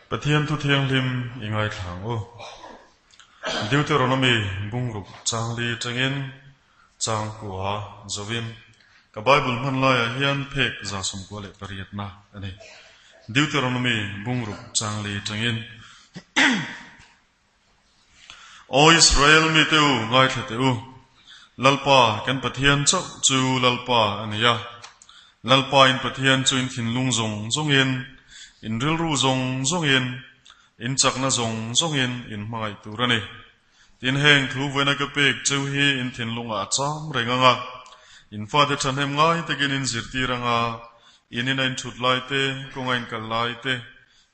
Pathian thu thianghlim i ngaithla ang u. Deuteronomy bungruk changli atangin chang kua zovin ka Bible hman laiah hian phek 98 na a ni. Deuteronomy bungruk changli atangin Aw Israel mite u, ngaithla teh u. Lalpa, kan Pathian chauh chu Lalpa a ni a. Lalpa in Pathian chu in thinlung zawng zawngin, in rilru zawng zawngin, in chakna zawng zawngin in hmangaih tur a ni. Tin, heng thu vawiina ka pek cheu hi in thinlungah a cham reng ang a, in fate thahnem ngai takin in zirtir ang a, in ina in thut lai te, kawnga in kal lai te,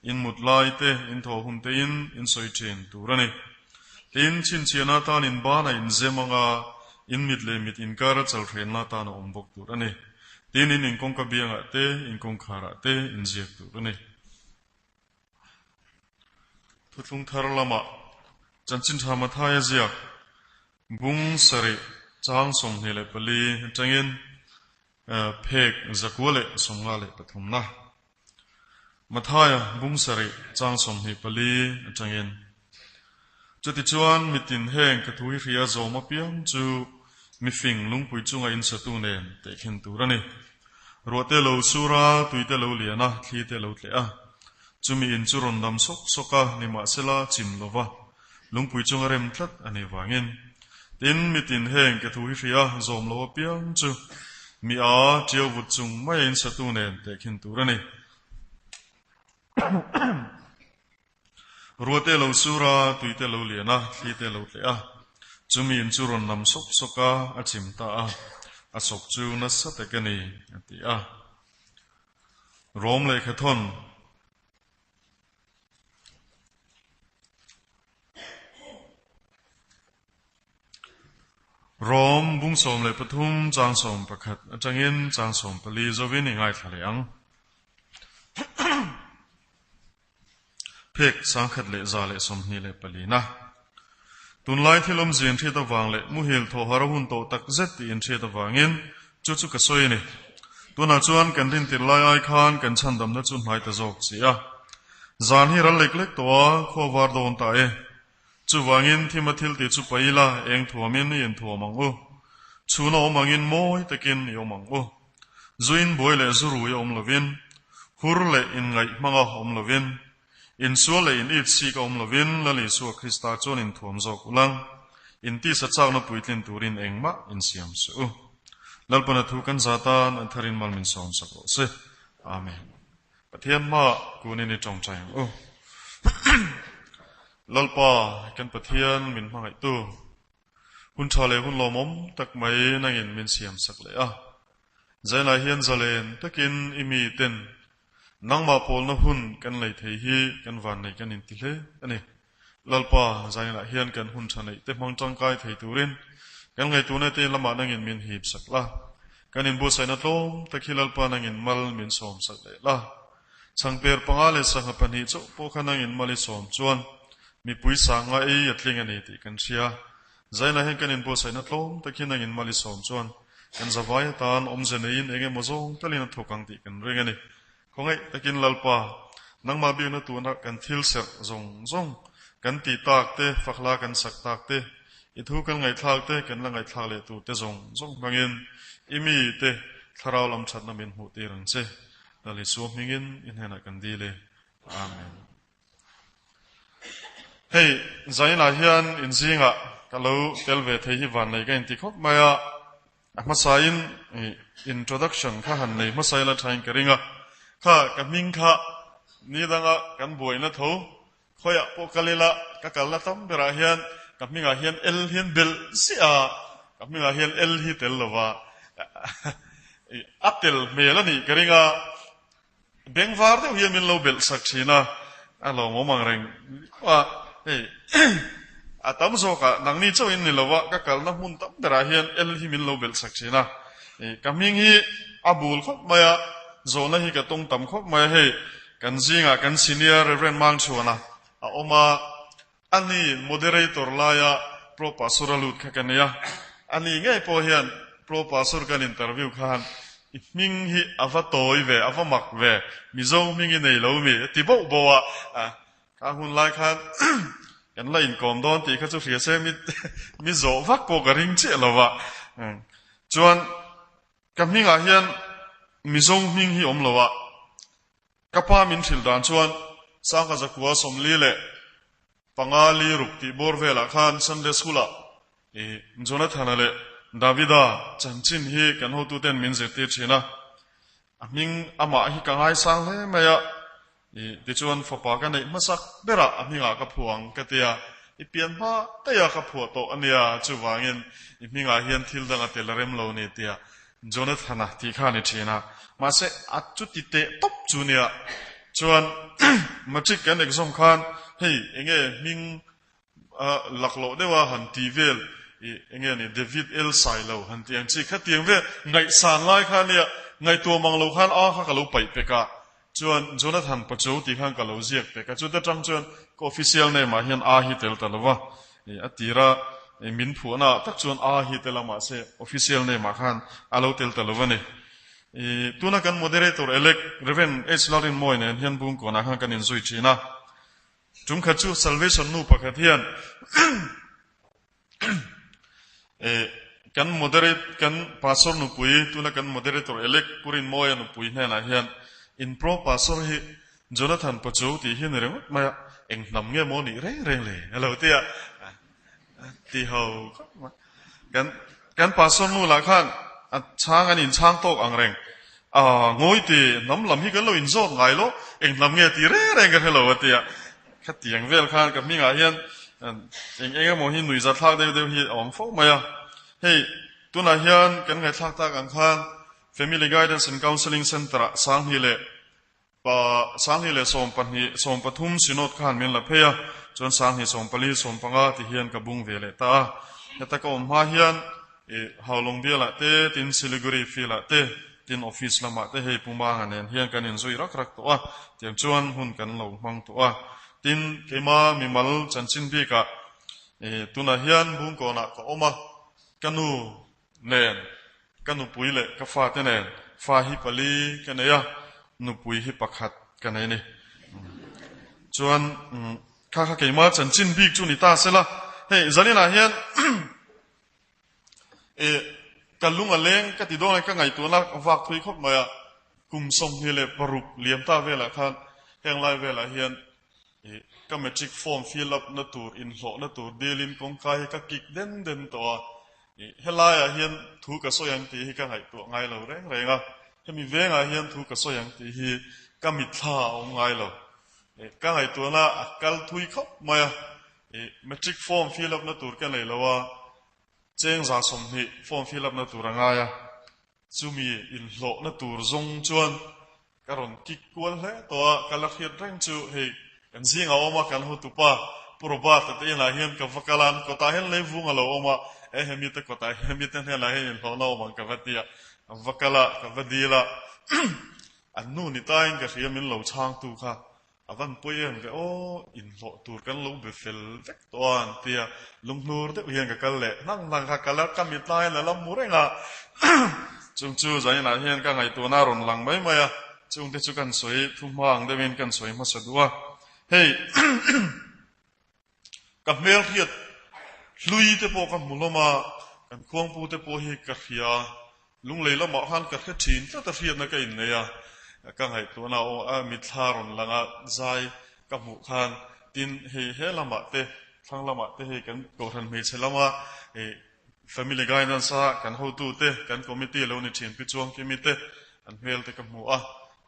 In mut lai te, in thaw hun te in in sawi thin tur a ni. Tin, chhinchhiahna atan in ban a inzem ang a, in mit leh mit inkar a chal hrenna atan a awm bawk tur a ni. Tin, in inkawngka biangah te, in kawngkharah te in ziak tur a ni. Thuthlung thar lamah Chanchin Tha Mathaia ziak bung sarih chang 24 atangin phek 953 na. Mathaia bung sarih chang 24 atangin, Chutichuan mitin heng ka thu hi hria zawm apiang chu mifing lungpui chunga insatu nen tehkhin tur a ni. Ruah te lo sur a, tui te lo lian a, thli te lo tleh a. Chumi in chu rawn dam sawk sawk a, nimahsela chim lova lungpui chunga rem tlat a nih vangin. Tin, mitin heng ke thu hi hria zawm lo apiang chu mi a tiau vut chung mai a insatu nen tehkhin tur a ni. Ruah te lo sur a, tui te lo lian a, thli te lo tleh a. Chumi in chu rawn nam sawk sawk a, a chim ta a. A sawk chu nasa tak a ni, a ti a. Rom lehkhathawn. Rom bung 13 chang 11 atangin chang 14 zovin i ngaithla leh ang. Phek 1124 na. Tunlai thil awmzia in hriat avang leh muhil thawh har a hun tawh tak zet tih in hriat avangin chu chu ka sawi a ni. Tunah chuan kan rintir lai ai khan kan chhandamna chu hnai ta zawk si a. Zan hi ral lek lek tawh a, khua var dawn ta e. Chuvangin thima thil tih chu paih ila, eng thuamin i inthuam ang u. Chhuna awm angin mawi takin i awm ang u. Zu inbuai leh zu rui a awm lovin, hur leh inngaih hmanga awm lovin, Insual leh in it sik a awm lovin Lal Isua Krista chuan inthuam zawk ulang, in tisa chakna puitlin turin engmah insiam suh u. Lalpana thu kan za tan an tharin mal min sawm sak rawh se. Amen. Pathian hmaah kunin i tawngtai ang u. Lalpa, kan Pathian min hmangaihtu, hun tha leh hun lawmawm tak mai nangin min siam sak leh a. Zainah hian zalen takin i miten Nangmah pawlna hun kan lei thei hi kan vannei kan inti hle a ni. Lalpa, zainah hian kan hun tha neih te hmang tangkai thei turin kan ngaihtuahna te lamah nangin min hip sak la. Kan inbuatsaihna tlawm tak hi Lalpa nangin mal min sawm sak leh la. Chhangper panga leh sangha pahnih chauh pawh kha nangin mal i sawm chuan mipui sanga ei a tling a ni tih kan hria. Zainah hian kan inbuatsaihna tlawm tak hi nangin mal i sawm chuan kan zavai atan awmze neiin eng emaw zawng talin a thawk ang tih kan ring a ni. Khawngaih takin Lalpa, nangmah biakna tuna kan thil serh zawng zawng, kan tih tak te, fakhla kan sak tak te, i thu kan ngaihthlak te, kan la ngaihthlak leh tur te zawng zawng hmangin i mi te thlarau lam thatna min hmuh tir ang che. Lal Isua hmingin i hnenah kan dil e. Amen. Hei, zainah hian inzingah ka lo tel ve thei hi van nei ka inti khawp mai a. A hmasain introduction kha han nei hmasa ila thain ka ring a. Kha ka hming kha ni danga kan buaina tho khawiah pawh kal ila ka kalna tam berah hian ka hmingah hian L hian belh ziah a, ka hmingah hian L hi tel lova a tel hmel a nih ka ring a. Bengvar deuh hian min lo belh sak thin a, a lawmawm ang reng a, hei a tam zawkah nangni chauhin ni lova ka kalna hmun tam berah hian L hi min lo belh sak thin a, ka hming hi a bul khawp mai a, zawhna hi ka tawng tam khawp mai a, hei kan zingah kan senior Reverend Mangchhuana a awm a, ani moderator laia Pro Pastor a lut kha ka nei a, ani ngei pawh hian Pro Pastor kan interview khan i hming hi a va tawi ve, a va mak ve, Mizo hming i nei lo mi a ti bauh bauh a. Kha hun lai khan kan la inkawm dawn tih kha chu hria se mi mi zawh vak pawh ka ring chiah lo va. Chuan ka hmingah hian Mizo hming hi awm lo a, ka pa min hrilh dan chuan Sangha Zakua 40 leh 5 li ruk tih bawr velah khan Sunday School-ah Jonathana leh Davida chanchin hi kan hotuten min zirtir thin a. A hming amah hi ka ngaisang hle mai a, tichuan fapa ka neih hmasak berah a hmingah ka phuah ang ka ti a, i pian hma daih a ka phuah tawh a nia, chuvangin i hmingah hian thil dang a tel a rem lo ni tia Jonathana tih kha a ni thin a, mahse a chuti teh tawp chu nia. Chuan matric kan exam khan hei enge hming laklawh deuha han ti vel i enge ni David El Sailo han tih ang chi khatiang vel ngaihsan lai kha nia ngaihtuah mang lo khan a kha ka lo paih pek a chuan Jonathan Pacho tih khan ka lo ziak pek a chuta tang chuan ka official name ah hian a hi tel ta lova i a tira i min phuahna ah tak chuan a hi tel a mahse official name ah khan a lo tel ta lova ni i tuna kan moderator elect Rev H Lalrinmawii nen hian Bungkawnah khan kan inzui thin a. Tum khat chu Salvation nu pakhat hian kan moderate kan pastor nupui tuna kan moderator elect Purin Mawia nupui hnenah hian in pro pastor hi Jonathan Pachu tih hi ni ringawt mai a, eng hnam nge maw nih reng reng le a lo ti a, ti ho khawp mai. Kan kan pastor nu lah khan a chhang an inchhang tawk ang reng. Aaa ngawi ti hnam lam hi kan lo inzawt ngai lo, eng hnam nge ti reng reng ka hre lo a ti a. Khatiang vel khan ka hmingah hian eng eng emaw hi nuihza thlak deuh deuh hi a awm fo mai a. Hei tunah hian kan ngaihthlak tak ang khan Family Guidance and Counselling Centre ah Sanghni leh Pa 2012, 13 Synod khan min la phei a, chuan 2014, 15 ti hian ka bung ve leh ta a. Heta ka awm hma hian i Haulawng bialah te, tin Siliguri field-ah te, tin office lamah te hei Pumanga nen hian kan inzui rak rak tawh a, tiang chuan hun kan lo hmang tawh a. Tin, keima mimal chanchin bikah i tunah hian Bungkawnah ka awm a, ka nu nen, ka nupui leh ka fate nen fa hi pali ka nei a, nupui hi pakhat ka nei a ni. Chuan kha kha keimah chanchin bik chu ni ta sela, hei zaninah hian e ka lung a leng ka ti dawn a, ka ngaihtuahna vak thui khawp mai a, kum 26 liam ta velah khan heng lai velah hian I ka matric form fill up na tur inhlawhna tur dilin kawngka hi ka kik den den tawh a, i helaiah hian thu ka sawi ang tih hi ka ngaihtuah ngai lo reng reng a, hemi vengah hian thu ka sawi ang tih hi ka mitthla a awm ngai lo. I ka ngaihtuahna a kal thui khawp mai a, i matric form fill up na tur ka nei lo a, cheng 120 form fill up na tur a ngai a, Chumi inhlawhna tur zawng chuan ka rawn kik kual hle tawh a, ka la hriat reng chu hei kan zingah awm a, kan hotupa Pu Robert-a te inah hian ka va kal a, an kawtah hian leivung a lo awm a, e hemi te kawtah hian hemi te hnenah hian inhlawhna awm ang ka va ti a, ka va kal a, ka va dil a, an nu ni tain ka hria min lo chhangtu kha A van pawi em ve aw, inhlawh tur kan lo be fel vek tawh a an ti a, lunghnur deuh hian ka kal leh hnang hnang kha kal a, ka mit laiin a la mu reng a, chung chu zaninah hian ka ngaihtuahna a rawn lang mai mai a, chungte chu kan sawi thu hma ang deuhin kan sawi hmasa duh a, hei ka hmelhriat hlui te pawh ka hmu hlawm a, kan khuangpu te pawh hi ka hria a, Lunglei lamah khan ka hre thin tlat a hriatna ka innei a, ka ngaihtuahna aw a mitthla rawn lang a, zai ka hmuh khan tin hei he lamah te thlang lamah te hei kan Kohhran hmeichhe lama ih Family Guidance a kan hotu te kan committee lo ni thin Pi Chuangkimi te an hmel te ka hmu a,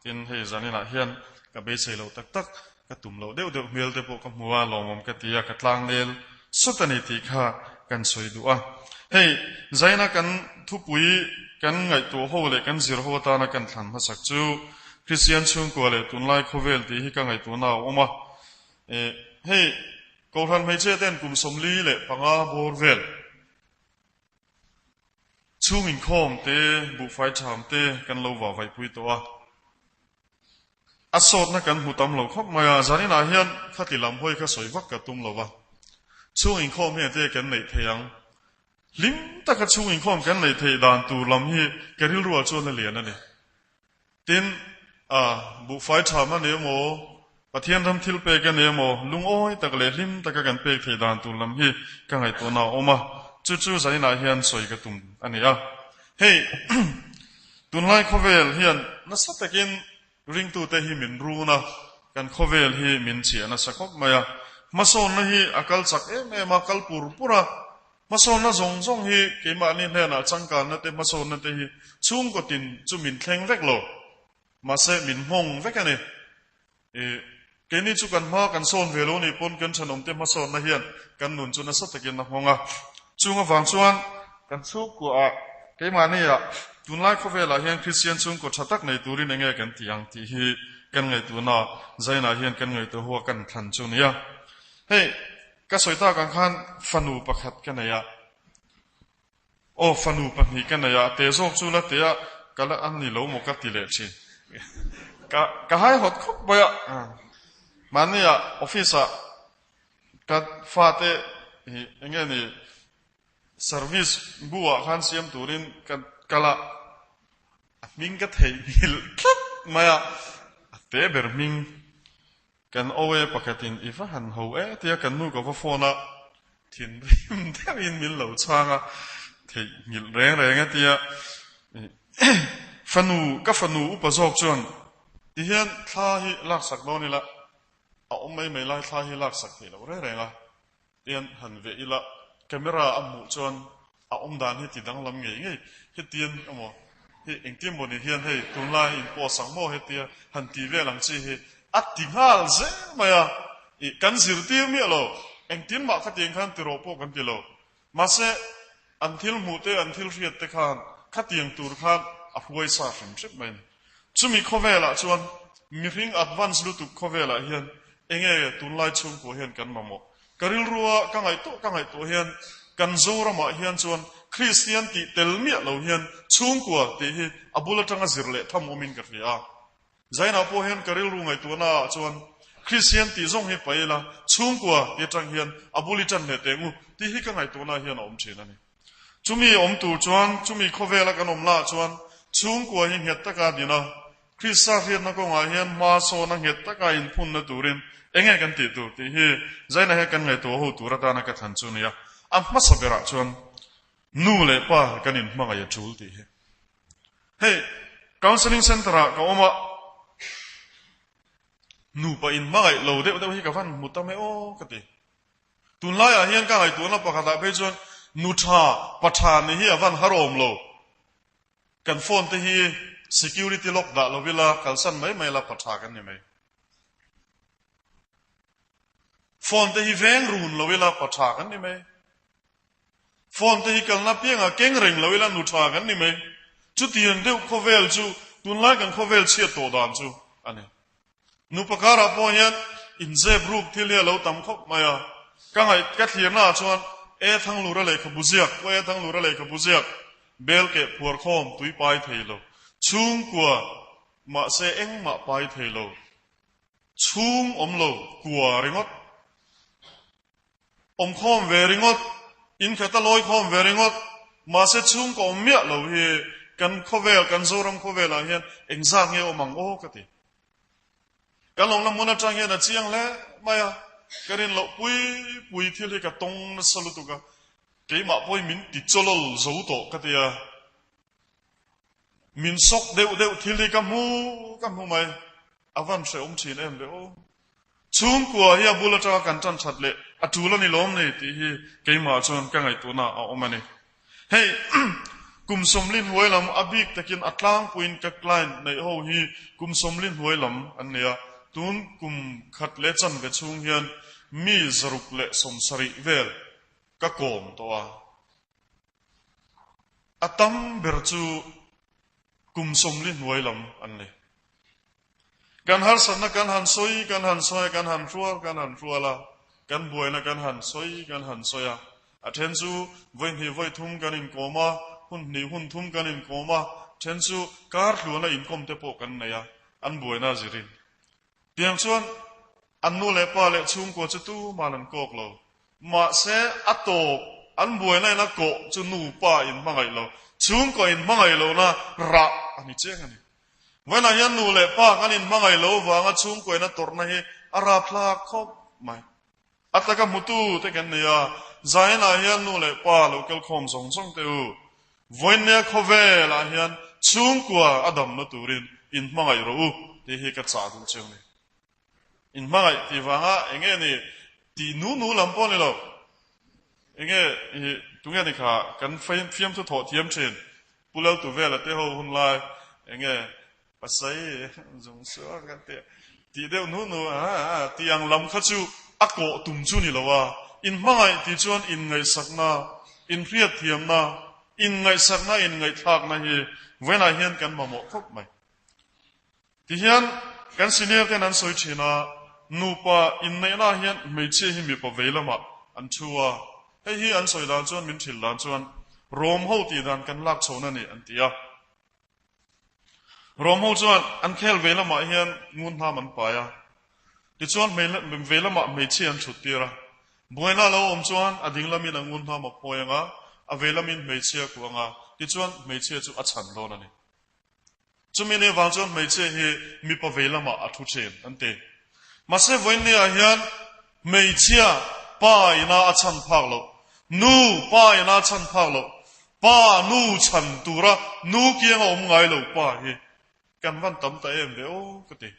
tin hei zaninah hian ka beisei loh tak tak ka tum loh deuh deuh hmel te pawh ka hmu a, lawmawm ka ti a, ka tlangnel sawt a ni tih kha kan sawi duh a. Hei, zaina kan thupui kan ngaihtuah ho leh kan zir ho atana kan thlan hmasak chu Kristian chhungkua leh tunlai khawvel tih hi ka ngaihtuahna a awm a. Hei, Kohhran hmeichhia ten kum 45 bawr vel chhung inkhawm te, buhfai tham te kan lo vahvaihpui tawh a. A sawtna kan hmu tam lo khawp mai a, zaninah hian khati lam hawi kha sawi vak ka tum lo va. Chhung inkhawm hi ate kan neih thei ang. Hlim taka chhung inkhawm kan neih theih dan tur lam hi ka rilruah chuan a lian a ni. Tin, a buhfai tham a ni emaw, Pathian ram thil pek a ni emaw, lungawi tak leh hlim taka kan pek theih dan tur lam hi ka ngaihtuahna a awm a, chu chu zainah hian sawi ka tum a ni a. Hei, tunlai khawvel hian nasa takin ringtute hi min run a, kan khawvel hi min chiah nasa khawp mai a. Hmasawnna hi a kal chak em em a, kal pur pur a. Hmasawnna zawng zawng hi keimahni hnenah changkanna te hmasawnna te hi chhungkaw tin chu min thleng vek lo. Mahse, min nghawng vek a ni. I, keini chu kan hma kan sawn ve lo nih pawn kan thenawmte hmasawnna hian kan nun chu nasa takin a nghawng a. Chung avang chuan kan chhungkuaah keimahniah tunlai khawvelah hian Kristian chhungkaw tha tak nei turin enge kan tih ang tih hi kan ngaihtuahna zainah hian kan ngaihtuah hua kan thlan chu nia. Hei, ka sawi tak ang khan fanu pakhat ka nei a. Aw fanu pahnih ka nei a, te zawk chu la te a, ka la a ni lo maw ka ti leh thin. Ka ka haihawt khawp mai a, mahni ah office ah ka fate hi eng nge ni service bu ah khan siam turin ka kal a, a hming ka theihnghilh tlat mai a, a te ber hming. Kan aw e pakhatin i va han ho e tia kan nu ka va phone a, thinrim deuhin min lo chhang a, theihnghilh reng reng e tia fanu ka fanu upa zawk chuan tihian thla hi laksak dawn ila a awm mai mai lai thla hi laksak theih loh reng reng a. Tian han veh ila, camera a hmuh chuan a awm dan hi ti danglam ngei ngei. Hetian emaw, hei engtin maw ni hian hei tunlai in post ang maw hetia han tih vel ang chi hi a ti nghal zel mai a. Ih, kan zirtir miah lo, engtin mah khatiang khan ti rawh pawh kan ti lo. Mahse, an thil hmuh te, an thil hriat te khan khatiang tur khan a hruai sa hrim hrim mai a ni. Chumi khawvelah chuan mihring advance lutuk khawvelah hian enge tunlai chhungkua hian kan mamawh? Ka rilrua ka ngaihtuah ka ngaihtuah hian kan Zoramah hian chuan Kristian tih tel miah lo hian chhungkua tih hi a bul atanga zir leh tham awmin ka hria a. Zainah pawh hian ka rilru ngaihtuahna ah chuan Kristian tih zawng hi paih ila chhungkua ti atang hian a bul i tan leh teh ngu tih hi ka ngaihtuahna hian a awm thin a ni. Chumi awm tur chuan chumi khawvela kan awm lah chuan chhungkua hi nghet taka din a, Krista hriatna kawngah hian hma sawna nghet taka inphunna turin enge kan tih tur tih hi Zainah hian kan ngaihtuah ho tur atana ka thlan chu a ni a. A hmasa berah chuan nu leh pa kan inhmangaih a tul tih hi. Hei counselling center ah ka awm a, nupa inhmangaih lo deuh deuh hi ka van hmu tam e aw ka ti. Tunlaiah hian ka ngaihtuahna pakhatah phei chuan nu tha, pa tha nih hi a van har awm lo. Kan phone te hi security lock dah lo ila kalsan mai mai la pa tha kan ni mai. Phone te hi veng run lo ila pa tha kan ni mai. Phone te hi kalna piangah keng reng lo ila nu tha kan ni mai. Chutiang deuh khawvel chu tunlai kan khawvel chhiat tawh dan chu a ni. Nupa karah pawh hian inzep ruk thil hi a lo tam khawp mai a. Ka ngaih ka thlirna ah chuan E Thanglura lehkhabu ziak, Pu E Thanglura lehkhabu ziak, bel keh phuar khawm tui pai thei lo, chhungkua mahse engmah pai thei lo, chhung awm lo kua ringawt. Awmkhawm ve ringawt, inkhata lawikhawm ve ringawt, mahse chhungkaw awm miah lo hi kan khawvel, kan Zoram khawvelah hian engzat nge awm ang aw ka ti. Kan awmna hmun atang hian a chiang hle mai a, ka rin loh pui pui thil hi ka tawng nasa lutuk a, keimah pawhin min ti chawlawl zo tawh ka ti a. Min sawk deuh deuh thil hi ka hmu ka hmu mai, a van hrehawm thin em le aw. Chhungkua hi a bul atanga kan tan that leh a tul a ni lawm ni tih hi keimah chuan ka ngaihtuahna a awm a ni. Hei kum sawmli hnuai lam a bik takin a tlangpuiin ka client neih ho hi kum sawmli hnuai lam an ni a, tun kum khat leh chanve chhung hian mi 170 vel ka kawm tawh a. A tam ber chu kum 40 hnuai lam an ni. Kan harsatna kan han sawi, kan han sawi a, kan han hrual, kan han hrual a, kan buaina kan han sawi, kan han sawi a. A then chu vawi hnih vawi thum kan inkawm a, hun hnih hun thum kan inkawm a, then chu kar tluana inkawm te pawh kan nei a, an buaina zirin. Tiang chuan an nu leh pa leh chhungkua chu tuman an kawk lo. Mahse, a tawp an buaina in a kawh chu nu pa in hmangaih lo, chhungkua in hmangaih lohna rah a ni chiang a ni. Vawiinah hian nu leh pa kan inhmangaih lo vanga chhungkuaina tawrhna hi a rapthlak khawp mai. A taka hmutu te kan nei a, Zainah hian nu leh pa lo kel khawm zawng zawng teh u. Vawiinnia khawvelah hian chhungkua a damna turin inhmangaih rawh u tih hi ka chah duh cheu ni. Inhmangaih tih vanga eng nge ni tih nu nu lam pawh a ni lo. Eng nge i tunge ni kha kan fiamthu thawh thiam thin Pu Laltuvela te ho hun lai eng nge pasai zung suak kan tih tih deuh nu nu a tih ang lam kha chu a kawh tum chu ni lo a. Inhmangaih tih chuan inngaihsakna, inhriatthiamna, inngaihsakna, inngaihthlakna hi vawiinah hian kan mamawh khawp mai. Tihian kan senior ten an sawi thin a, nupa inneihna ah hian hmeichhia hi mipa vei lamah an thu a, hei hi an sawi dan chuan min hrilh dan chuan Rom ho tih dan kan lak chhohna ni an ti a. Rom ho chuan an khel vei lamah hian ngun hnam an pai a, tichuan vei lamah hmeichhia an thut tir a, buaina a lo awm chuan a ding lamin a ngun hnam a phawi ang a, a vei lamin hmeichhia a kuh ang a, tichuan hmeichhia chu a chhan dawn a ni. Chumi ni vang chuan hmeichhia hi mipa vei lamah a thu thin an ti. Mahse vawiinniah hian hmeichhia pa ina a chhan phak loh, nu pa ina a chhan phak loh, pa nu chhan tura nu kianga awm ngai lo pa hi kan van tam ta em ve aw ka ti.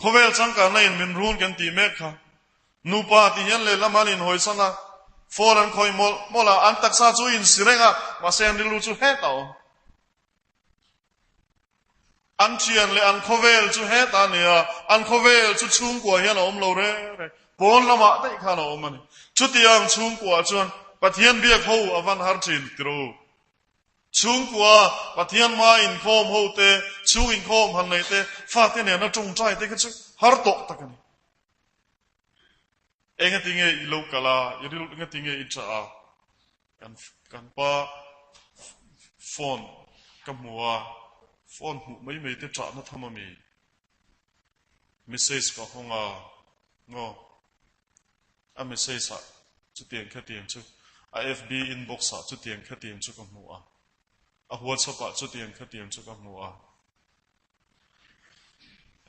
Khawvel changkanna in min run kan tih mek kha. Nupa ti hian lehlam an inhawisan a, phone an khawih mawlh mawlh a, an taksa chu insi reng a, mahse an rilru chu hetah a awm. An thian leh an khawvel chu hetah a ni a, an khawvel chu chhungkua hian a awm lo reng reng, pawn lamah daih khan a awm a ni. Chutiang chhungkuaah chuan Pathian biak ho a van har thin tiro. Chhungkua, Pathian hma inkhawm ho te, chhung inkhawm han nei te, fate nena tawngtai te kha chu har tawh tak a ni. Engati nge i lo kal a, i rilru engati nge i ṭah a? Kan kan pa phone ka hmu a, phone hmuh mai mai te ṭahna tham a mi? Message ka hawng a, ngaw. A message ah chutiang khatiang chu a FB inbox ah chutiang khatiang chu ka hmu a, a WhatsApp ah chutiang khatiang chu ka hmu a.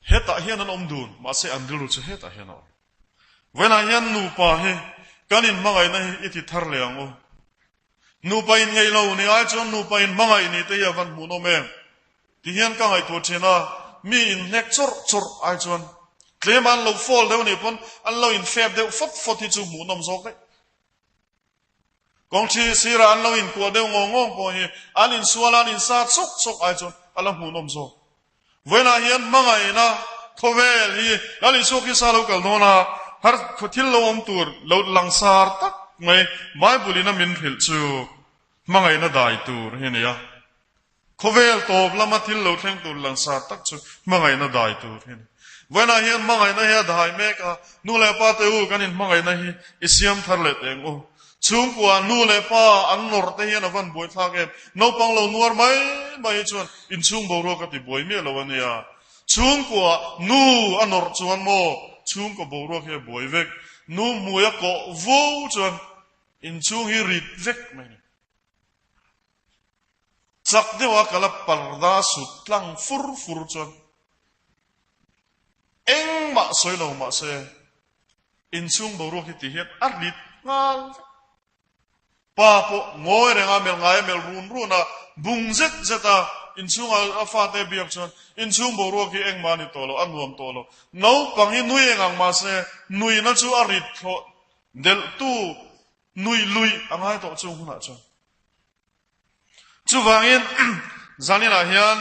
Hetah hian an awm dun, mahse an rilru chu hetah hian a awm. Vawiinah hian nupa hi kan inhmangaihna hi i ti thar leh ang u. Nupa inngeih lo ni ai chuan nupa inhmangaih ni te hi a van hmuhnawm em? Ti hian ka ngaihtuah thin a, mi inhnek chawrh chawrh ai chuan tlem an lo fall deuh nih pawn an lo infep deuh fawt fawt hi chu hmuhnawm zawk daih. Kawngṭhi sirah an lo inkuah deuh ngawng ngawng pawh hi an insual a, an insa chawk chawk ai chuan a la hmuhnawm zawk. Vawiinah hian hmangaihna khawvel hi Lal Isua Krista lo kal dawn a, har thil lo awm tur lo langsar tak mai Bible in a min hrilh chu hmangaihna dai tur hi a ni a. Khawvel tawp lama thil lo thleng tur langsar tak chu hmangaihna dai tur hi a ni. Vawiinah hian hmangaihna hi a dai mek a, nu leh pa te u kan inhmangaihna hi i siam thar leh teh ang u. Chhungkua nu leh pa an nawrh te hian a van buai thlak em? Naupang lo nuar mai mai hi chuan inchhung boruak a ti buai miah lo a nia. Chhungkua nu a nawrh chuan maw chhungkaw boruak hi a buai vek. Nu hmui a kawh vo chuan inchhung hi rit vek mai a ni. Chak deuha kala parda sut tlang fur fur chuan engmah sawi lo mahse Inchhung boruak hi ti hian a rit nghal vek. Pa pawh ngawi reng a, melh ngai a melh run run a, bung zet zet a inchhunga a fate a biak chuan inchhung boruak hi engmah a ni tawh lo, a nuam tawh lo. Naupang hi nui eng ang mahse nuihna chu a rit thlawh delhtu nuih luih a ngai tawh chung hunah chuan. Chuvangin zaninah hian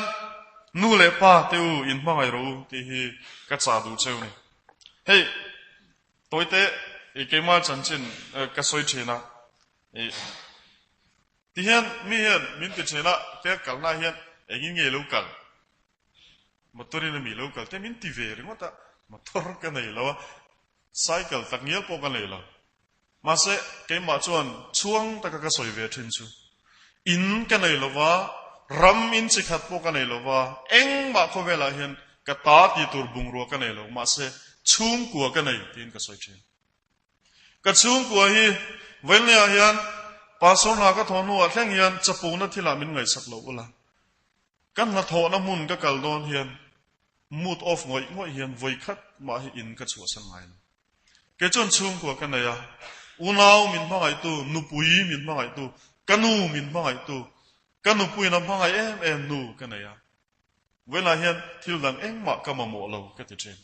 nu leh pa te u inhmangaih rawh u tih hi ka chah duh cheu ni. Hei tawite i keimah chanchin ka sawi thin a, i tihian mi hian min ti thin a, ke kalna hian engin nge lo kal? Motor in ami lo kal te min ti ve ringawt a, motor ka nei lo a, cycle takngial pawh ka nei lo. Mahse, keimah chuan chhuang taka ka sawi ve thin chu, in ka nei lo va, ram in chi khat pawh ka nei lo va, engmah khawvelah hian ka ta tih tur bungrua ka nei lo, mahse, chhungkua ka nei tiin ka sawi thin. Ka chhungkua hi Vawiinleiah hian Pastor hna ka thawh hnuah thleng hian chapona thilah min ngaihsak lo ula. Ka hnathawhna hmun ka kal dawn hian mood off ngawih ngawih hian vawi khat mah hi in ka chhuahsan ngai lo. Kei chuan chhungkua ka nei a, unau min hmangaihtu, nupui min hmangaihtu, ka nu min hmangaihtu, ka nupuiin a hmangaih em em nu ka nei a. Vawiinah hian thil dang engmah ka mamawh lo ka ti thin.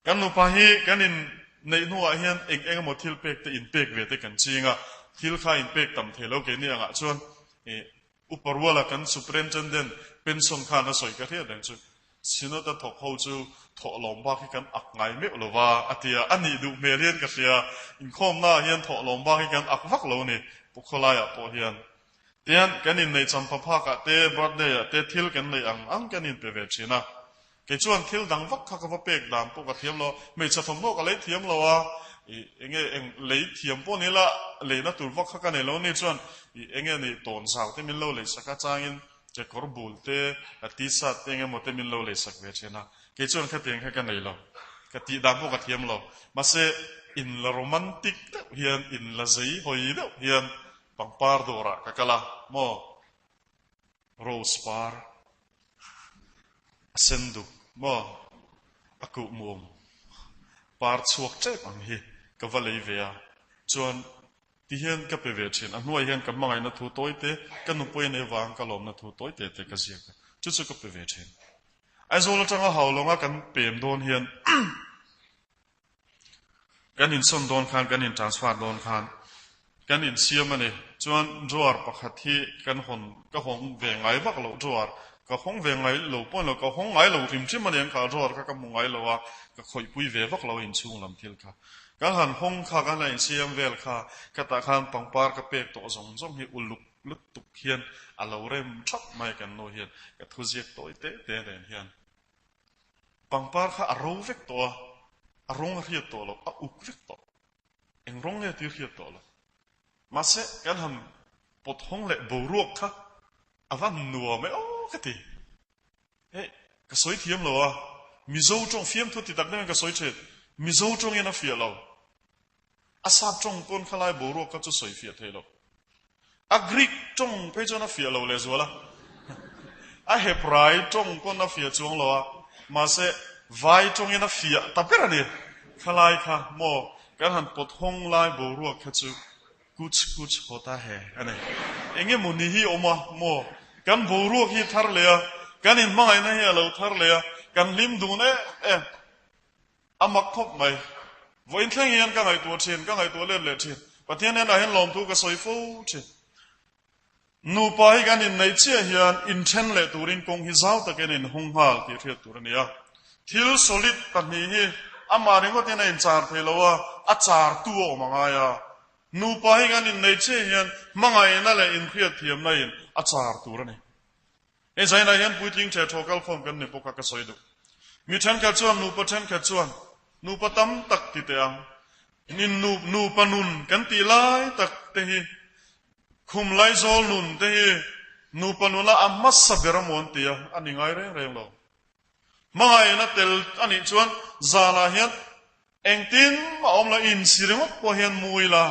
Kan nupa hi kan in neih hnuah hian eng eng emaw thil pek te in pek ve te kan ching a, thil kha in pek tam thei lo keini angah chuan Upa ruala kan Superintendent pension khan a sawi ka hriat reng chu Synod a thawk ho chu thawh lawm bak hi kan ak ngai meuh lo va a ti a, a nih duh hmel hian ka hria, inkhawmna ah hian thawh lawm bak hi kan ak vak lo a ni, Pu Khawlaiah pawh hian. Tihian kan inneih champha phakah te, birthday ah te thil kan neih ang ang kan inpe ve thin a. Kei chuan thil dang vak kha ka va pek dan pawh ka thiam lo a, hmeichhe thawmhnaw ka lei thiam lo a, i enge eng lei thiam pawh ni la leina tur vak kha ka nei lo ni chuan i enge ni tawn zau te min lo lei sak a changin kekawr bul te t-shirt te enge maw te min lo lei sak ve thin a, kei chuan khatiang kha ka nei lo, ka tih dan pawh ka thiam lo, mahse in la romantic deuh hian in la zei hawi deuh hian pangpar dawrah ka kal a maw. Rose par a sen duk maw a kuh muam par chhuak tep ang hi ka va lei ve a, chuan ti hian ka pe ve thin, a hnuai hian ka hmangaihna thu tawi te, ka nupui a nei vang ka lawmna thu tawi te te ka ziak a, chu chu ka pe ve thin. Aizawl atanga Haulawng a kan pem dawn hian Kan insawn dawn khan, kan intransfer dawn khan kan insiam a ni. Chuan drawer pakhat hi kan hawn, ka hawng ve ngai vak loh drawer, ka hawng ve ngai lo pawh ni lo, ka hawng ngai lo hrim hrim a ni ang kha drawer kha ka hmu ngai lo a, ka khawihpui ve vak lo a inchhung lam thil kha. Kan han hawng kha, kan han insiam vel kha, khatah khan pangpar ka pek tawh zawng zawng hi uluk lutuk hian a lo rem thap mai kan nu hian, ka thuziak tawi te te nen hian. Pangpar kha a ro vek tawh a, a rawng a hriat tawh lo, a uk vek tawh. Eng rawng nge tih a hriat tawh lo. Mahse, kan han pawt hawng leh boruak kha a va nuam e aw ka ti. Hei, ka sawi thiam lo a, Mizo tawng fiamthu ti tak deuhin ka sawi thin, Mizo tawngin a fiah lo. A sap tawng pawn khalai boruak kha chu sawi fiah thei lo. A Greek tawng phei chuan a fiah lo lehzual a. A Hebrai tawng pawn a fiah chuang lo a, mahse vai tawngin a fiah ta ber a ni. Khalai kha maw kan han pawt hawng lai boruak kha chu kuch kuch hota he a ni. Eng emaw ni hi awm a maw? Kan boruak hi thar leh a, kan inhmangaihna hi a lo thar leh a, kan hlim dun em em. A mak khawp mai. Vawiin thleng hian ka ngaihtuah thin, ka ngaihtuah let leh thin. Pathian hnenah hian lawmthu ka sawi fo thin. Nupa hi kan inneih chiah hian inthen leh turin kawng hi zau takin a inhawng nghal tih hriat tur a ni a. Thil solid pahnih hi amah ringawtin a inchar thei lo a, a chartu a awm a ngai a. Nupa hi kan inneih chiah hian hmangaihna leh inhriatthiamna in a char tur a ni. Hei zainah hian puitling ṭhe ṭhaw kalkhawm kan ni bawk a ka sawi duh. Mi ṭhenkhat chuan nupa ṭhenkhat chuan nupa tam tak ti teh ang. Nin nu nupa nun kan tih lai tak te hi khum laizawl nun te hi nupa nuna a hmasa ber a maw an ti a, a ni ngai reng reng lo. Hmangaihna tel a nih chuan zanah hian engtin a awm lo insi ringawt pawh hian mu ila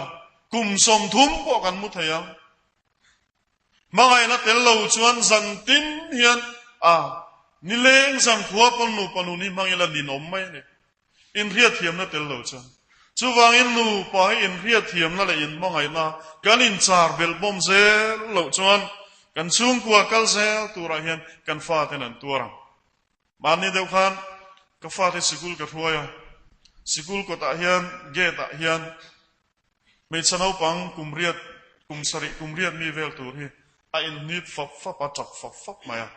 kum 30 pawh kan mu thei ang. Hmangaihna tel lo chuan zan tin hian a nileng zan khua pawn nupa nun hi hmang ila ninawm mai a ni. Inhriatthiamna tel lo chuan. Chuvangin nupa hi inhriatthiamna leh inhmangaihna kan inchar belh bawm zel loh chuan kan chhungkua kal zel turah hian kan faten an tuar ang. Mahni deuh khan ka fate sikul ka hruai a, sikul kawtah hian gate ah hian Hmeichhe naupang kum riat, kum sarih, kum riat mi vel tur hi a inhnip fap fap a, tap fap fap mai a.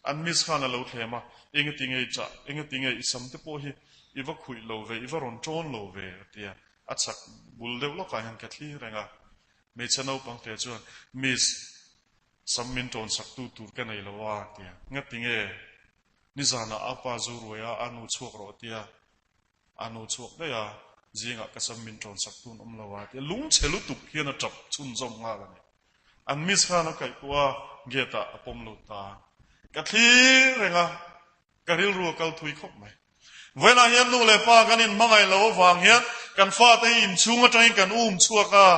An miss khan a lo thlem a, Engati nge i chah, engati nge i sam te pawh hi i va khuih lo ve, i va rawn ṭawn lo ve, a ti a. A chhak bul deuh lawkah hian ka thlir reng a. Hmeichhe naupang te chuan, Miss, sam min ṭawn saktu tur ka nei lo a, a ti a. Ngati nge? Nizanah a pa zu ruai a, a nu chhuak rawh, a ti a. A nu chhuak daih a, zingah ka sam min ṭawn sak tun awm lo a tia lungchhe lutuk hian a ṭap chhunzawm nghal a ni. An miss khan a kaih pawh a, gate ah a pawm lut ta a. Ka thlir reng a, ka rilru a kal thui khawp mai. Vawiinah hian nu leh pa kan inhmangaih loh avang hian kan fate hi inchhung atangin kan um chhuak a,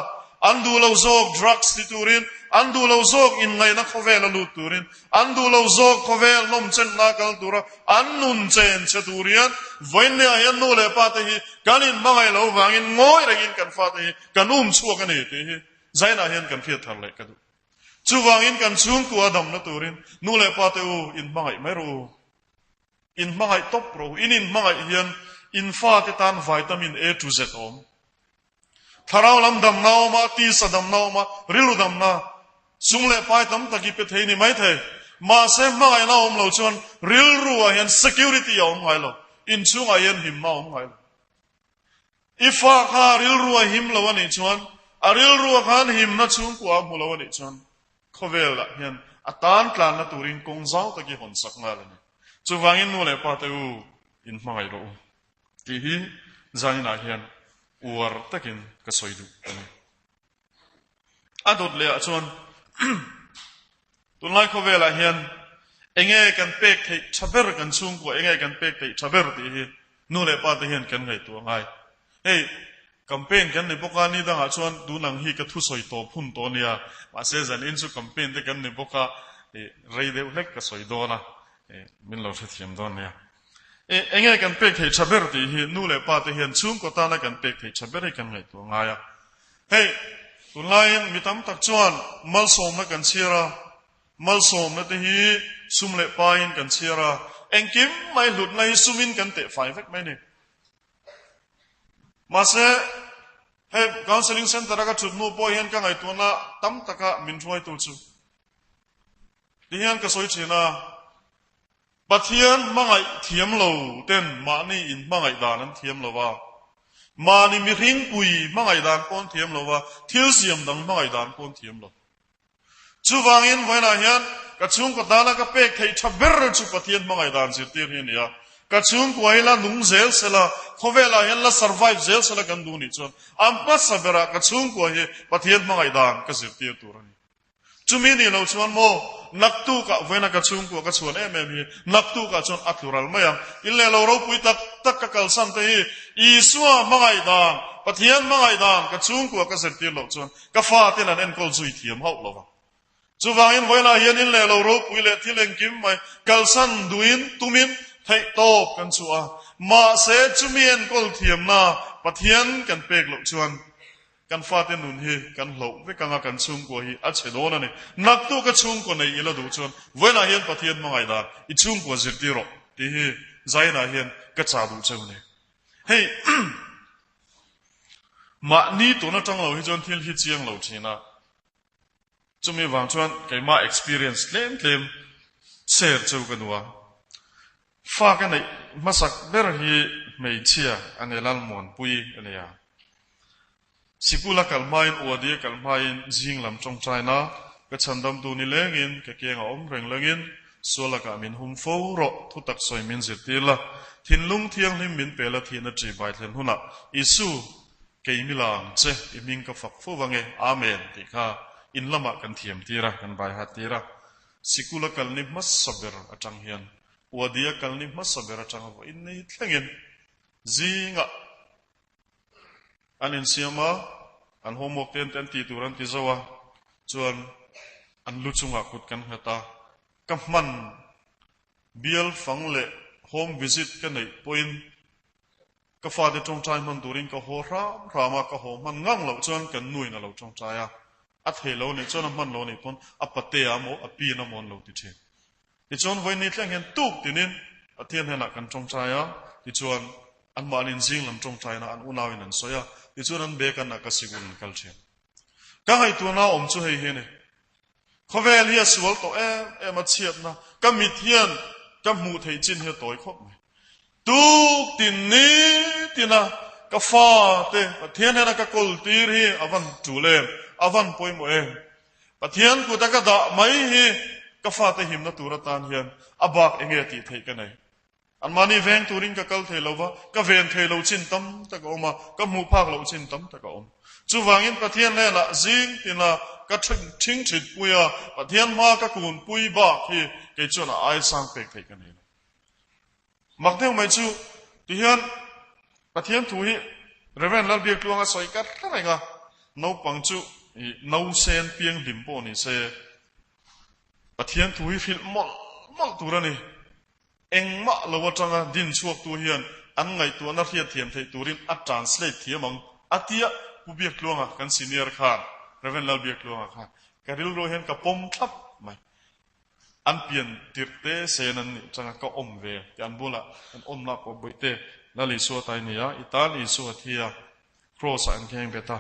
an duh lo zawk drugs ti turin. an duh lo zawk inngaihna khawvela lut turin, an duh lo zawk khawvel nawmchenna kal tura an nun chen che tur hian vawiinniah hian nu leh pa te hi kan inhmangaih lo vangin ngawi rengin kan fate hi kan um chhuak a ni tih hi Zainah hian kan hriat thar leh ka duh. Chuvangin kan chhungkua damna turin nu leh pa te u inhmangaih mai rawh u. Inhmangaih tawp rawh u. In inhmangaih hian in fate tan vitamin A to Z a awm. Thlarau lam damna a awm a, tisa damna a awm a, rilru damna, sum leh pai tam tak i pe thei ni mai thei. Mahse hmangaihna a awm lo chuan rilru ah hian security a awm ngai lo. Inchhungah hian himna a awm ngai lo. I fa kha rilru a him lo a nih chuan, a rilru ah khan himna chhungkua a hmu lo a nih chuan khawvel ah hian a tan tlanna turin kawng zau tak i hawn sak nghal a ni. Chuvangin nu leh pa te u inhmangaih rawh u. Tih hi zaninah hian uar takin ka sawi duh a ni. A dawt lehah chuan tunlai khawvelah hian enge kan pek theih tha ber kan chhungkua enge kan pek theih tha ber tih hi nu leh pa te hian kan ngaihtuah ngai. Hei campaign kan ni bawk a, ni dangah chuan tun ang hi ka thusawi tawp hun tawh a nia, mahse zanin chu campaign te kan ni bawk a, rei deuh hlek ka sawi dawn a, min lo hrethiam dawn nia. E, enge kan pek theih tha ber tih hi nu leh pa te hian chhungkaw tana kan pek theih tha ber hi kan ngaihtuah ngai a. Hei, tunlaiin mi tam tak chuan malsawmna kan chhiar a, malsawmna te hi sum leh pain kan chhiar a, engkim mai hlutna hi sumin kan teh fai vek mai ni. Mahse, hei counselling centre a ka thut hnu pawh hian ka ngaihtuahna tam taka min hruaitu chu ti hian ka sawi thin a. Pathian hmangaih thiam lo ten mahni in hmangaih dan an thiam lo a, mahni mihring pui hmangaih dan pawh an thiam lo a, thil siam dang hmangaih dan pawh an thiam lo. Chuvangin vawiinah hian ka chhungkaw tana ka pek theih tha ber chu Pathian hmangaih dan zirtir hi a ni a. Ka chhungkua hi la nung zel sela, khawvelah hian la survive zel sela kan duh nih chuan a hmasa berah ka chhungkua hi Pathian hmangaih dan ka zirtir tur a ni. Chumi nih loh chuan maw, naktukah vawiina ka chhungkua ka chhuan em em hi naktukah chuan a tlu ral mai ang. In leh lo ropui tak tak ka kalsan te hi Isua hmangaih dan, Pathian hmangaih dan ka chhungkua ka zirtir loh chuan ka faten an enkawl zui thiam hauh lo vang. Chuvangin vawiinah hian in leh lo ropui leh thil engkim mai kalsan duhin tumin theih tawp kan chhuah a. Mahse chumi enkawl thiamna Pathian kan pek loh chuan Kan fate nun hi kan hloh vek anga kan chhungkua hi a chhe dawn a ni. Naktuk a chhungkaw nei ila duh chuan vawiinah hian Pathian hmangaih dan i chhungkua zirtir rawh tih hi Zainah hian ka chah duh cheu a ni. Hei mahni tun atang lo hi chuan thil hi chiang lo thin a, chumi vang chuan keimah experience tlem tlem share cheu ka duh a. Fa ka neih hmasak ber hi hmeichhia a ni Lalmuanpui a ni a. Sikul a kal hmain Uadi a kal hmain zing lam tawngtaina ka chhandamtu ni lengin ka kiang a awm reng lengin sual lakah min hum fo rawh thutak sawi min zirtir la thinlung thianghlim min pe la thihna ṭi bai thlen hunah Isu kei mi la ang che i hming ka fak fo vang e Amen tih kha in lamah kan thiam tir a kan bai hat tir a. Sikul a kal ni hmasa ber atang hian Uadi a kal ni hmasa ber atanga vawiin nei thlengin zingah an insiam a, an homework te an tih tur an ti zo a, chuan an lu chungah kut kan nghat a, ka hman bial fang leh home visit ka neih pawhin Ka fate tawngtai hman turin ka haw hram hram a, ka haw hman ngang loh chuan kan nuin a lo tawngtai a, a thei lo nih chuan a hman lo nih pawn a patea maw a pin a maw an lo ti thin. Tichuan vawiin ni thleng hian tuk tinin Pathian hnenah kan tawngtai a, tichuan anmahniin zing lam tawngtaina an unauin an sawi a, tichuan an bag an ak a sikul an kal thin. Ka ngaihtuahna awm chu hei hi a ni. Khawvel hi a sual tawh em em a chhiatna ka mit hian ka hmuh theih chin hi a tawi khawp mai. Tuk tin ni tina ka fa te Pathian hian a ka kawl tir hi a van tul em, a van pawimawh em. Pathian kut a ka dah mai hi ka fate himna tur atan hian a bak enge tih theih ka nei. Anmahni veng turin ka kal thei lo va, ka ven thei lo chin tam tak a awm a, ka hmuh phak loh chin tam tak a awm. Chuvangin Pathian hnenah zing tina ka thing thit pui a, Pathian hma ka kun pui bak hi kei chuan a ai sang pek theih ka nei lo. Mak deuh mai chu tihian Pathian thu hi Reverend Lalbiaktluanga sawi ka hre reng a, naupang chu. I nausen pianghlim pawh ni se, Pathian thu hi hrilh mawlh mawlh tur a ni. Engmah lo atanga din chhuaktu hian an ngaihtuahna hriatthiam theih turin a translate thiam ang a tia Pu Biaktluanga kan senior khan, Rev. Lalbiaktluanga khan ka rilru hian ka pawm thlap mai. An pian tirh te sen an nih atanga ka awm ve tih an bulah an awmna pawh bawihte Lal Isua ta i ni a, i tan Isua thi a, Kraws-ah an kheng bet a,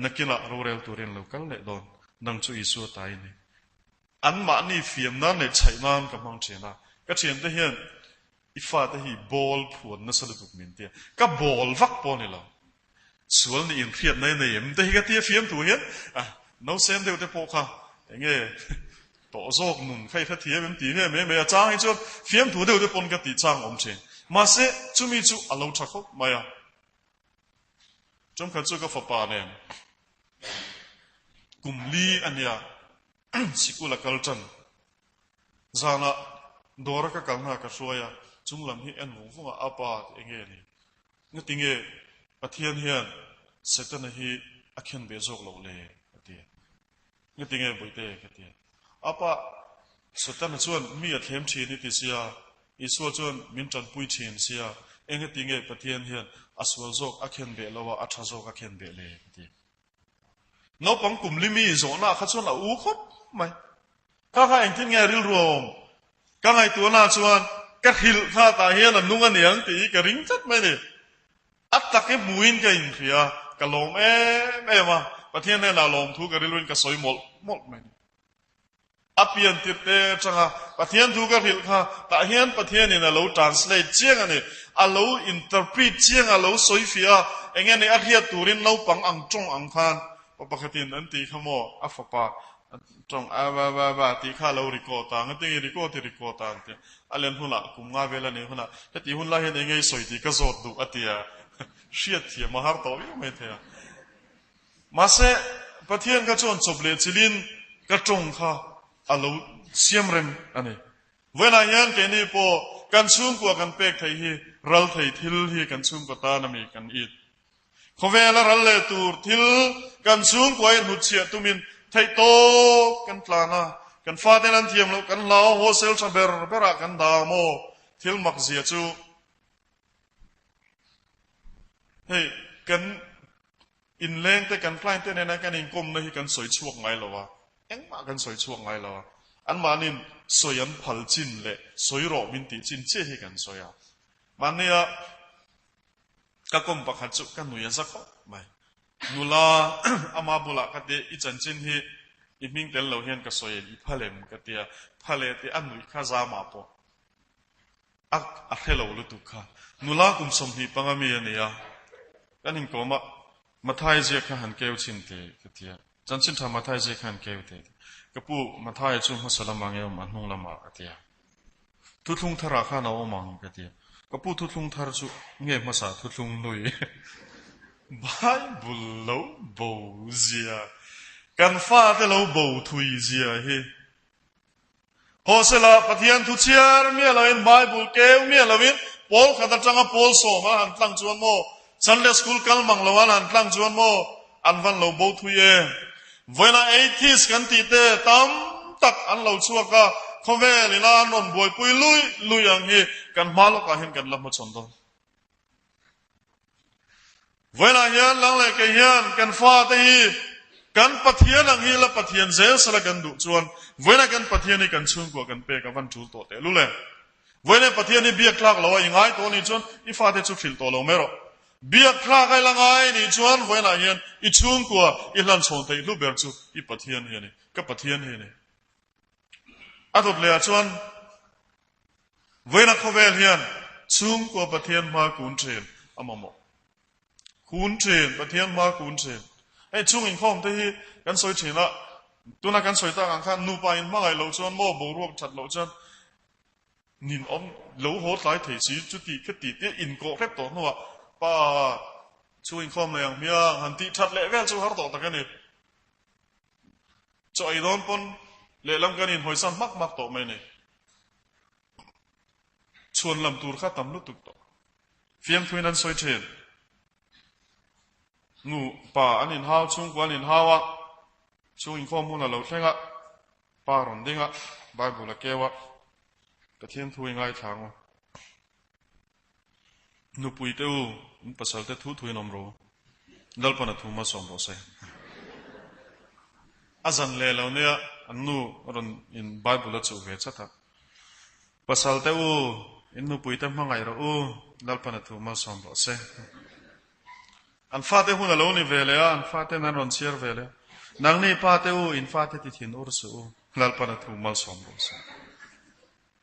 nakinah rorel turin lo kal leh dawn, nang chu Isua ta i ni. Anmahni fiam nan leh chhaih nan ka hmang thin a, ka thiante hian i fate hi bawl phuan nasa lutuk min tia, ka bawl vak pawh a ni lo. Sual nih inhriatna i nei em te hi ka tia fiam thu hian nausem deuh te pawh kha enge tawh zawk nun kha i hrethiam em tih ve mai mai a chang hi chuan fiam thu deuh te pawn ka tih chang awm thin. Mahse chumi chu a lo tha khawp mai a. Tumkhat chu ka fapa nen kum li a nia sikul a kal tan. Zanah dawra ka kalna ka hruai a, chunglam hi en vung vung a, a pa enge ni? Ngati nge Pathian hian Setana hi a khen ve zawk loh le? a ti a. Ngati nge Bawihte? ka ti a. A pa, Setana chuan mi a thlem thin i ti sia, Isua chuan min tanpui thin sia, engati nge Pathian hian a sual zawk a khen beh lo a, a tha zawk a khen beh le? ka ti a. Naupang kum li mi zawhna kha chuan a u khawp mai. Kha kha engtin nge rilru a awm? Ka ngaihtuahna chuan ka hrilh kha tah hian a nung a niang tih hi ka ring tlat mai a ni. A tak hi hmuhin ka inhria, ka lawm em em a, Pathian hnenah lawmthu ka rilruin ka sawi mawlh mawlh mai a ni. A pian tirh te atanga Pathian thu ka hrilh kha tah hian Pathianin a lo translate chiang a ni, a lo interpret chiang a, a lo sawi fiah a, eng nge ni a hriat turin naupang ang tawng ang khan pa pakhatin an tih kha maw a fapa tawng a va va va tih kha a lo record a, ngatinge record i record a an ti a, a len hunah kum nga vel a nih hunah heti hun lai hian eng nge i sawi tih ka zawt duh a ti a, hriat thiam a har tawh viau mai thei a. Mahse, Pathian kha chuan chawp leh chilhin ka tawng kha a lo siam reng a ni. Vawiinah hian keini pawh kan chhungkua kan pek theih hi ral thei thil hi kan chhungkua tan a mi kan it. Khawvela ral leh tur thil kan chhungkua in hnutchhiah tumin theih tawp kan tlan a, kan faten an thiam loh kan hlau hostel tha ber berah kan dah maw? Thil mak zia chu hei kan Inleng te kan client te nena kan inkawmna hi kan sawi chhuak ngai lo a, engmah kan sawi chhuak ngai lo a, anmahniin sawi an phal chin leh sawi rawh min tih chin chiah hi kan sawi a. Mahnia ka kawm pakhat chu ka nui a za khawp mai. Nula ama bulah ka tia i chanchin hi i hming tel lo hian ka sawi i phal em ka tia, phal e tih a nuih kha zama pawh. A a hre lo lutuk kha. Nula kum 25 mi a ni a, kan inkawm a, Mathai ziak kha han keu chhin teh ka ti a, chanchin tha Mathai ziak kha han keu teh ti. Ka pu, Mathai chu hmasa lamah nge awm a, hnung lamah ka ti a. Thuthlung tharah khan a awm ang ka ti a. Ka pu thuthlung thar chu nge hmasa thuthlung hlui? Bible lo bo zia, kan fate lo bo thui zia hi Hawsela Pathian thu chhiar miah loin Bible keu miah loin pawl khat atanga pawl sawm an han tlang chuan maw, Sunday school kal mang lo an han tlang chuan maw, an van lo bo thui e. Vawiina atheist kan tih te tam tak an lo chhuak a, khawvel ina an rawn buaipui lui lui ang hi kan hma lawkah hian kan la hmachhawn dawn. Vawiinah hian lang leh kei hian kan fate hi kan Pathian ang hi la Pathian zel sela kan duh chuan vawiinah kan Pathian hi kan chhungkua kan pek a van tul tawh teh lul e. Vawiinah Pathian hi biak tlak lo a i ngai tawh anih chuan i fate chu hrilh tawh lo mai rawh. Biak tlak a i la ngai anih chuan vawiinah hian i chhungkua i hlanchhawn theih hlu ber chu i Pathian hi a ni, ka Pathian hi a ni. A dawt lehah chuan Vawiina khawvel hian chhungkua Pathian hma kun thin a mamawh. Kun thin, Pathian hma kun thin. Hei chhung inkhawm te hi kan sawi thin a, tuna kan sawi tak ang khan nupa in hmangaih loh chuan maw boruak that loh chuan nin awm lo haw tlai thei si chuti kha ti te inkawh hrep tawh hnuah pa chhung inkhawm nei ang hmiang han tih that leh vel chu har tawh tak a ni. Chaw ei dawn pawn lehlam kan inhawisan hmak hmak tawh mai ni. Chhuan lam tur kha tam lutuk tawh. Fiamthuin an sawi thin. Nu pa an inhau, chhungkua an inhau a, chhung inkhawm hun a lo thleng a, pa rawn ding a, Bible a keu a, Pathian thu i ngaithla ang u. Nupui te u, in pasal te thu thu in awm ro. Lalpan a thu hmasawm rawh se. A zan leh lo nia an nu rawn in Bible a chuh ve chat a. Pasal te u, in nupui te hmangaih rawh u, Lalpan a thu hmasawm rawh se. An fate hun a lo ni ve leh a, an faten an rawn chhiar ve leh a. Nangni pa te u, in fate ti thin ur suh u, Lalpan a thu malsawm rawh se.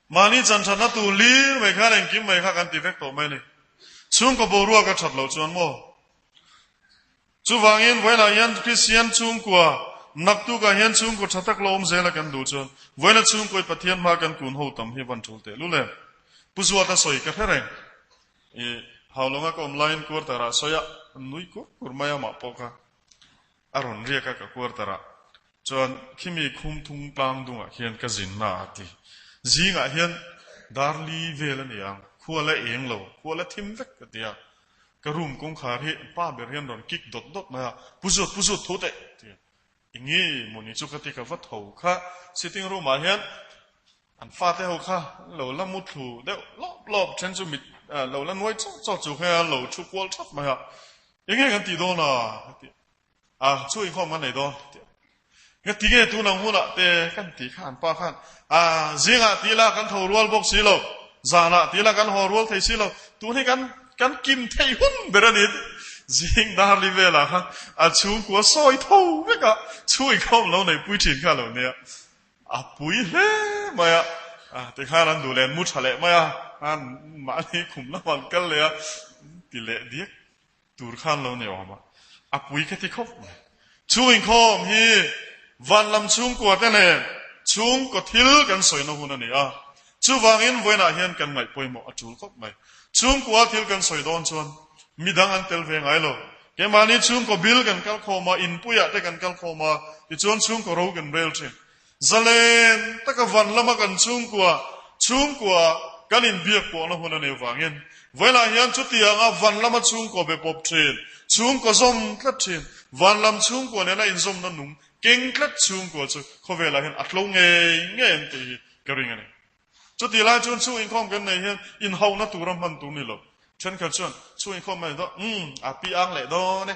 Mahni chanthatna tur lir mai khan engkim mai kha kan ti vek tawh mai a ni. Chhungkaw boruak a that loh chuan maw? Chuvangin vawiinah hian Kristian chhungkua naktukah hian chhungkaw tha tak la awm zela kan duh chuan vawiina chhungkawi Pathian hma kan kun ho tam hi van tul teh lul em? Pu Zuata sawi ka hre reng. I Haulawng a ka awm laiin quarter ah sawi a, nui kur kur mai amah pawh kha a rawn riak a ka quarter ah chuan khimi khum thung tlang dungah khian ka zin na a ti. Zingah hian dar li vel a ni ang, khua la eng lo, khua la thim vek ka ti a. Ka room kawngkhar hi pa ber hian rawn kick dawt dawt mai a, Pu Zuat, Pu Zuat tho teh ti a. Enge mawni chu ka ti ka va tho kha sitting room ah hian an fate ho kha lo la mu thlu deuh lawp lawp then chu mit lo la nuai chawt chawt chu kha lo thu kual thap mai a. Enge kan tih dawn a? Ka ti a, chu inkhawm kan nei dawn ti a. Ka ti nge tun ang hunah te kan tih kha an pa khan a zingah ti ila kan tho rual bawk si lo, zanah ti ila kan haw rual thei si lo, tun hi kan kan kim thei hun ber a ni. Zing dar li velah khan a chhungkua sawi tho vek a, chhung inkhawm lo neihpui thin kha a lo nia. A pui hle mai a, tikhan an duh leh an mu tha leh mai a, an mahni khum lamah an kal leh a, ti leh diak tur khan lo ni awm a, a pui ka ti khawp mai. Chhung inkhawm hi van lam chhungkua te nen chhungkaw thil kan sawina hun a ni a, chuvangin vawiinah hian kan ngaih pawimawh a tul khawp mai. Chhungkua thil kan sawi dawn chuan midang an tel ve ngai lo. Keimahni chhungkaw bil kan kal khawm a, inpuiah te kan kal khawm a, tichuan chhungkaw ro kan rel thin. Zalen taka van lama kan chhungkua, chhungkua kan inbiak pawhna hun a nih avangin vawilah hian chutianga van lama chhungkaw be pawp thin, chhungkaw zawm tlat thin, van lam chhungkua nena inzawmna nung keng tlat chhungkua chu khawvelah hian a tlo ngei ngei an tih hi ka ring a ni. Chutih lai chuan chhung inkhawm kan neih hian inhauhna tura hman tur ni lo. Thenkhat chuan chhung inkhawm a ni dawn, umm, a pi ang leh dawn e.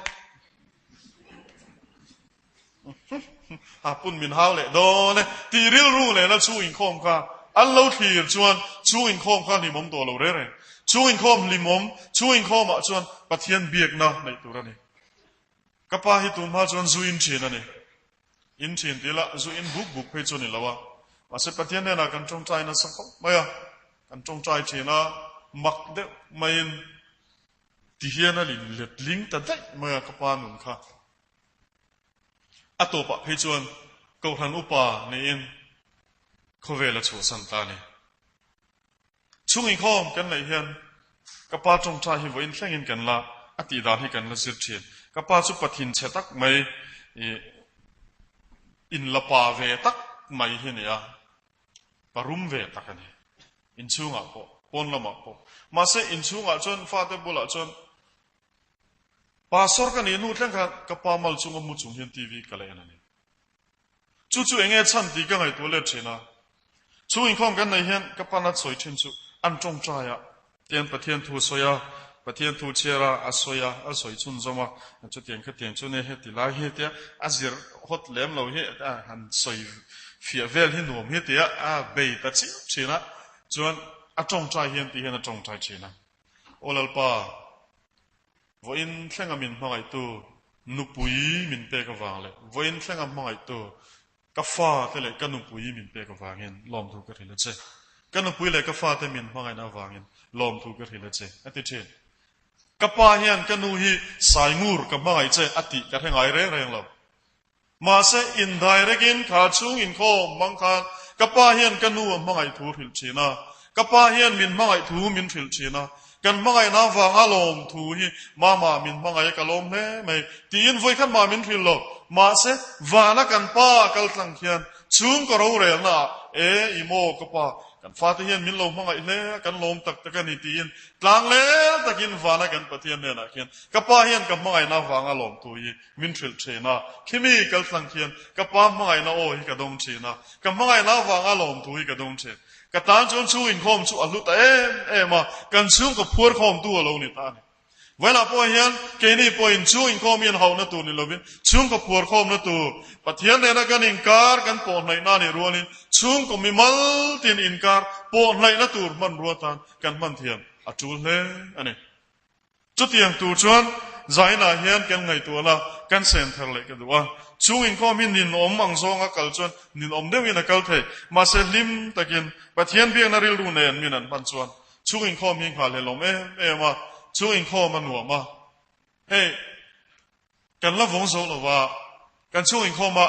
A pun min hau leh dawn e. Tih rilru lehna chhung inkhawm kha an lo thlir chuan chhung inkhawm kha hlimawm tawh lo reng reng. Chhung inkhawm hlimawm, chhung inkhawmah chuan Pathian biakna neih tur a ni. Ka pa hi tun hma chuan zu in thin a ni. In thin tih lah zu in buk buk phei chu a ni lo a. Mahse Pathian hnenah kan tawngtai nasa khawp mai a. Kan tawngtai thin a, mak deuh maiin ti hian a lin letling ta daih mai a ka pa nun kha. A tawpah phei chuan Kohhran upa niin khawvel a chhuahsan ta a ni. Chhung inkhawm kan neih hian ka pa tawngtai hi vawiin thlengin kan la a tih dan hi kan la zir thin. Ka pa chu pathin chhe tak mai ih inla pa ve tak mai hi a ni a, pa rum ve tak a ni. Inchhungah pawh, pawn lamah pawh. Mahse inchhungah chuan fate bulah chuan Pastor ka nih hnu thleng khan ka pa mal chunga mu chung hian TV ka la en a ni. Chu chu enge chhan tih ka ngaihtuah let thin a. Chhung inkhawm kan neih hian ka pana sawi thin chu an tawngtai a, tian Pathian thu a sawi a, Pathian thu chhiar a, a sawi a, a sawi chhunzawm a, chutiang khatiang chu nia heti lai hi tia a zir hawt lem lo hi a han sawi fiah vel hi nuam hi tia a bei ta chiam thin a, chuan a tawngtai hian tih hian a tawngtai thin a. Aw Lalpa, vawiin thlenga min hmangaihtu nupui min pek avang leh vawiin thlenga hmangaihtu ka fate leh ka nupui min pek avangin lawmthu ka hrilh a che. Ka nupui leh ka fate min hmangaihna avangin lawmthu ka hrilh a che, a ti thin. Ka pa hian ka nu hi Saingur ka hmangaih che a tih ka hre ngai reng reng lo. Mahse, indirect in kha chhung inkhawm hmang khan ka pa hian ka nu a hmangaih thu hrilh thin a, ka pa hian min hmangaih thu min hrilh thin a, kan hmangaihna avanga lawm thu hi mama min hmangaih a ka lawm hle mai tiin vawikhat mah min hrilh lo. Mahse, vana kan pa a kal tlang khian chhungkaw rorelna ah e i maw ka pa? Kan fate hian min lo hmangaih hle a, kan lawm tak tak a ni tiin tlanglel takin vana kan Pathian hnenah khian ka pa hian ka hmangaihna avanga lawmtu hi min hrilh thin a, khimi kaltlang khian ka pa hmangaihna aw hi ka dawng thin a, ka hmangaihna avanga lawmtu hi ka dawng thin. Ka tan chuan chhung inkhawm chu a hlu ta em em a, kan chhungkaw phuarkhawmtu a lo ni ta a ni. Vawilah pawh hian keini pawhin chhung inkhawm hian hauhna tur ni lovin chhungkaw phuarkhawmna tur, Pathian nena kan inkar kan pawhhnaihna a nih rualin chhungkaw mimal tin inkar pawhhnaihna tur hmanrua tan kan hman thiam a tul hle a ni. Chutiang tur chuan zainah hian kan ngaihtuahna kan sen thar leh ka duh a. Chhung inkhawm hi ninawm ang zawnga kal chuan ninawm deuhin a kal thei. Mahse hlim takin Pathian biakna rilru nen min an hman chuan chhung inkhawm hi nghahhlelawm em em a, chhung inkhawm a nuam a. Hei kan la vawng zo lo va, kan chhung inkhawma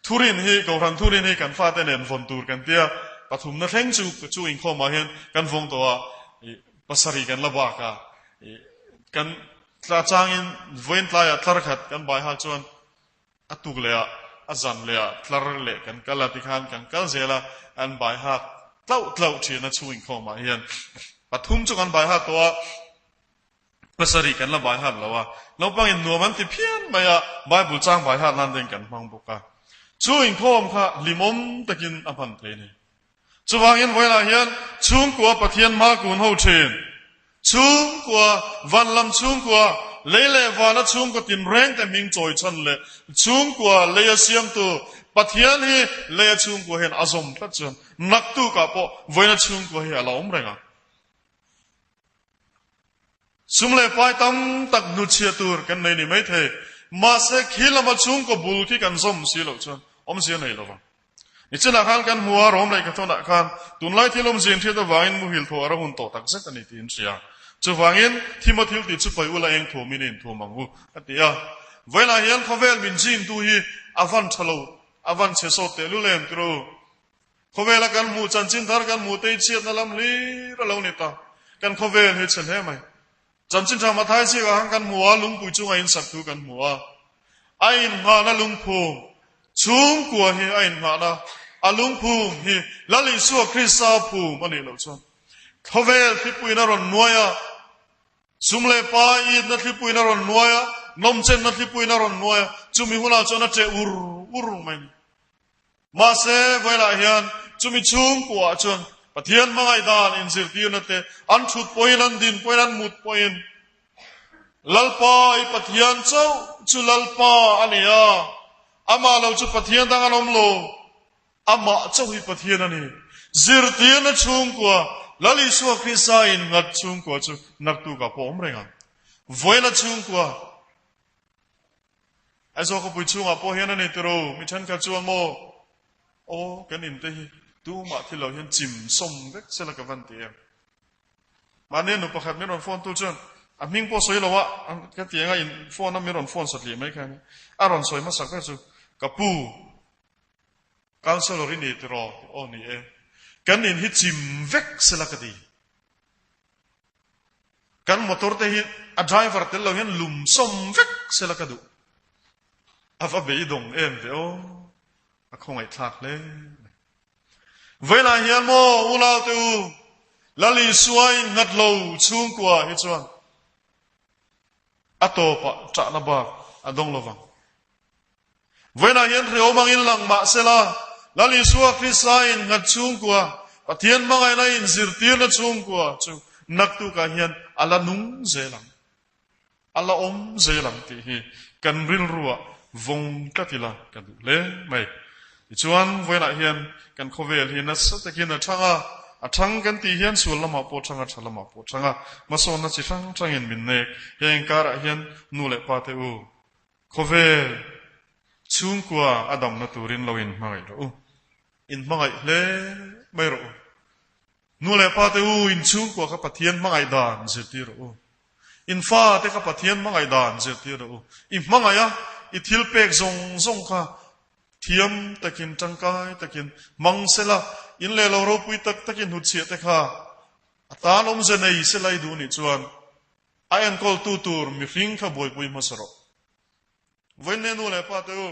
thurin hi, Kohhran thurin hi kan fate nen vawn tur kan tia, pathumna thleng chu chhung inkhawmah hian kan vawng tawh a, pasarih kan la bak a, kan tla changin vawiin tlaiah tlar khat kan bai hak chuan a tuk leh ah, a zan leh ah tlar leh kan kal a tikhan kan kal zel a, an bai hak tlauh tlauh thin a chhung inkhawmah hian pathum chu kan bai hak tawh a. Pasarih kan la bai hat lo a, naupangin nuam an ti phian mai a, Bible chang bai hat nan ten kan hmang bawk a. Chu inkhawm kha hlimawm takin a hman thei a ni. Chuvangin vawiinah hian chhungkua Pathian hma kun ho thin, chhungkua, van lam chhungkua, lei leh vana chhungkaw tinreng te hming chawi chhan leh chhungkua leia siamtu Pathian hi leia chhungkua hian a zawm tlat chuan naktukah pawh vawiina chhungkua hi a la awm reng ang. Sum leh pai tam tak hnuchhiah tur kan nei ni maithei, mahse khi lama chhungkaw bul khi kan zawm si loh chuan awmzia nei lo vang. Nichinah khan kan hmu a, Rom leh Kathawnah khan tunlai thil awmzia inhriat avangin muhil thaw a ra hun tawh tak zet a ni tiin hria. Chuvangin, thima thil tih chu pai ula eng thuamin i inthuam ang u, a ti a. Vawiinah hian khawvel min zingtu hi a van tha lo, a van chhe sawt tehlul em tiro? Khawvela kan hmuh chanchin thar kan hmuh te hi chhiatna lam hlir a lo ni ta. Kan khawvel hi chhe hle mai. Chanchin tha Mathai ziakah khan kan hmu a, lungpui chunga insak thu kan hmu a. A inngahna lungphum chhungkua hi a inngahna a lungphum hi Lal Isua Krista phum a nih loh chuan khawvel thlipuiin a rawn nuai a, sum leh pa itna thlipuiin a rawn nuai a, nawmchenna thlipuiin a rawn nuai a, chumi hunah chuan a ṭeh ur ur mai a ni. Mahse, vawilah hian chumi chhungkuah chuan Pathian hmangaih dan inzirtirna te an thut pawhin, an din pawhin, an mut pawhin Lalpa i Pathian chauh chu Lalpa a ni a, amah lo chu Pathian dang an awm lo, amah chauh hi Pathian a ni. Zirtirna chhungkua, Lal Isua Krista innghat chhungkua chu naktukah pawh awm reng ang. Vawiina chhungkua, Aizawl khawpui chhungah pawh hian a ni tiro, mi thenkhat chuan maw, Aw, kan in te hi tumah thil lo hian chim sawm vek sela ka van ti em? Mahni nu pakhat min rawn phone tu chuan a hming pawh sawi lo a, ka ti anga in phone a min rawn phone satliah mai kha a rawn sawi hmasak ber chu ka pu councillor i ni tiraw? Aw ni e, kan in hi chim vek sela ka ti. Kan motor te hi a driver tel lo hian lum sawm vek sela ka duh. A va beidawng em ve aw. A khawngaih thlak hle mai. Vawilah hian maw unau te u, Lal Isua in nghat lo chhungkua hi chuan a tawpah ṭahna bak a dawng lovang. Vawiinah hian hrehawm angin lang mah sela, Lal Isua Krista in nghat chhungkua, Pathian hmangaihna in zirtirna chhungkua chu naktukah hian a la nung zel ang, a la awm zel ang tih hi kan rilruah vawng tlat ila ka duh hle mai. Tichuan, vawiinah hian kan khawvel hi nasa takin a thang a, a thang kan tih hian sual lamah pawh thang a, tha lamah pawh thang a, hmasawnna chi hrang hrangin min nek. Heng karah hian nu leh pa te u, Khawvel chhungkua a damna turin lo inhmangaih rawh u. Inhmangaih hle mai rawh u. Nu leh pa te u, in chhungkua kha Pathian hmangaih dan zirtir rawh u. In fa te kha Pathian hmangaih dan zirtir rawh u. I hmangaih a, i thil pek zawng zawng kha thiam takin, tangkai takin hmang sela, in leh lo ropui tak takin hnutchhiah te kha a tan awmze nei sela i duh nih chuan A enkawltu tur mihring kha buaipui hmasa rawh. Vawiin nu leh pa te u.